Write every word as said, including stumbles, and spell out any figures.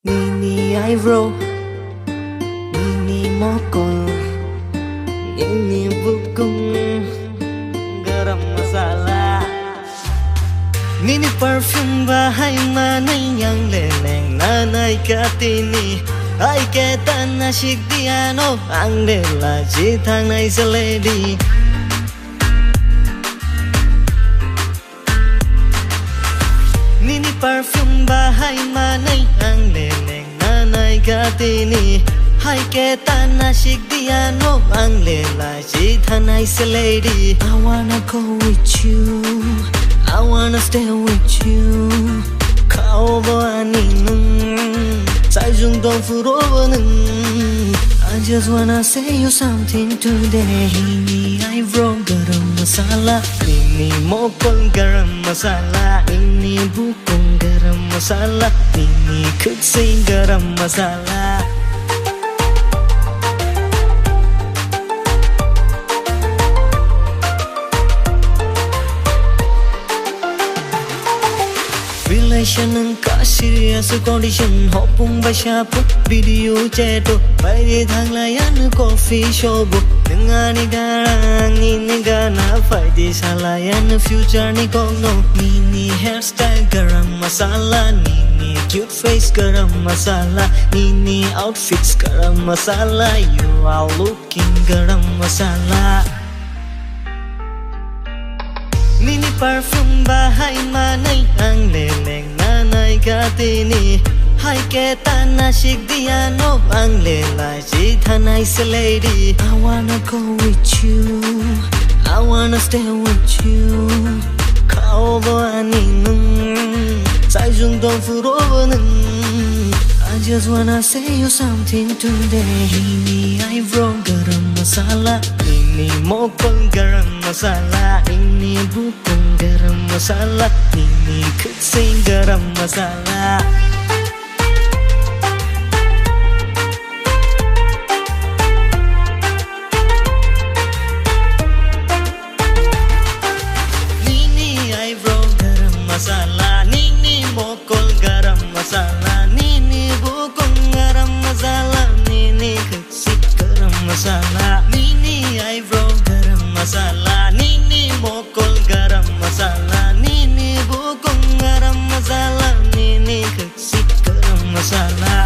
Nini eyebrow, nini mokol, nini bukung, garam masala. Nini perfume bahai manwi ang le leng nanai katini. Hai ke tana sik diano ang le laji thangnai se lady. Nini perfume bahai manwi ang le leng nanai katini. Hai ke tana sik diano ang le laji thangnai se lady. I wanna go with you, I wanna stay with you. Kha o bo ani nwng, saijung tong phuru o bo nwng. I just wanna say you something today. Nini eyebrow garam masala, nini mokol garam masala, nini bukung garam masala, nini khuksing garam masala. Relation wngkha serious condition, hopung bai sapung video chat o, baire thanglaiya no coffee shop o. Nwng ani garang, nini gana phaidi salaiya no future ni kokno. Nini hairstyle garam masala, nini cute face garam masala, nini outfits garam masala, you are looking garam masala. Nini perfume bahai manwi ang le leng nanai katini. Hai ke tana sik diano ang le laji thangnai se lady. I wanna go with you, I wanna stay with you. Kha o bo ani nwng, saijung tong phuru o bo nwng. I just wanna say you something today. Nini eyebrow garam masala, nini mokol garam masala, nini bukung garam masala, nini khuksing garam masala. Nini eyebrow garam masala, nini mokol garam masala, nini bukung garam masala, nini khuksik garam masala, nini eyebrow garam masala, nini mokol garam masala, nini bukung garam masala, nini khuksik garam masala.